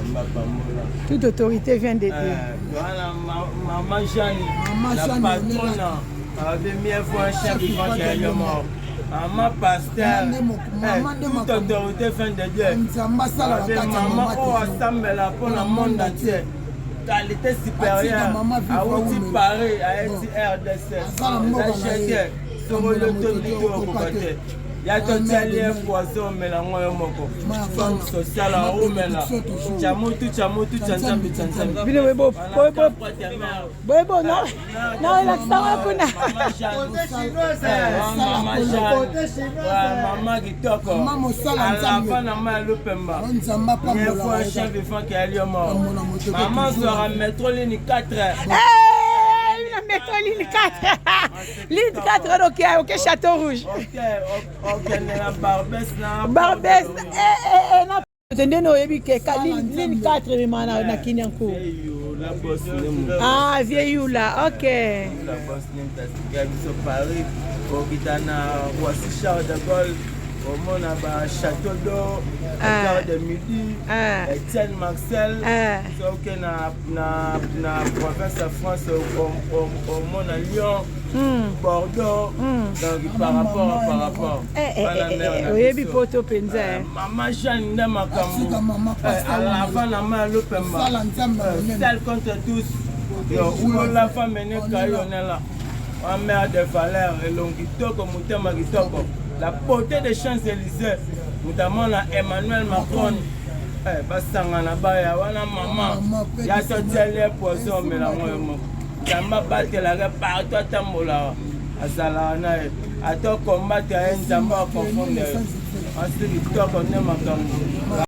Nzambe apambola. Toute autorité vient de Dieu. Wana Mama Jeanne, Mama la Jeanne, patrona, abe mieux vaut un chien vivant qu'un lion mort. Mama pasteur, Mama nde toute makambo. autorité vient de Dieu. Nzambe asalaka Abe kati ya mama mama oyo te. asambela mpo na monde entier. Qualité supérieure. Atika mama vivre Awuti awumela. Paris, ayeti RDC. Aza na mboka Eza na ye. chete. Soko yo tondi te okoka te. Ya totiali ye Amen. poison omela yango yo moko. Ma Femme bana. sociale aomela. Malédiction toujours. Chamutu chamutu cha nzambe cha nzambe. Bino boyebo boyebo boyebo na na elakisa ngo kuna. Mama kitoko Mama mosala Nzambe. alava na mai ya lupemba Nzambe apambola nye chien vivant qui a lieu mort. Pambola moto te Mama toujours. zwaka metro ligne 4 Eh, na metro ligne 4. Ligne 4 ok, ok Château Rouge. Ok, okende na Barbès na Barbès eh eh eh na ndenge oyebi ke ligne 4 emema na Kinyankour. La bosse nde moto. Ah, vieux Yula, ok. La bosse nde moto atika biso Paris okita na Roissy Charles de Gaulle omona ba Château d'eau Ah. Gare de Midi Ah. Etienne Marcel Ah. soki oke na province ya France omona Lyon Bordeaux donc par rapport Eh, eh, Bana eh, mère eh, na oyebi biso. poto mpenza eh. Mama Jeanne nde makambo Atika mama pasteur alava na mai ya lopemba. Sala Nzambe monene. Seul contre tous yo ulola famene kayonela ma mère de valeur, elongi kitoko, motema kitoko, la beauté des Champs-Élysées, moto amona Emmanuel Macron. Basangana baya wana mama ya totiali ye poison omelango yo moko. Nzambe abatelaka partout atambolaka, azalaka na ye ata combattre ye, Nzambe aconfondre ye. Asi kitoko nde makambo.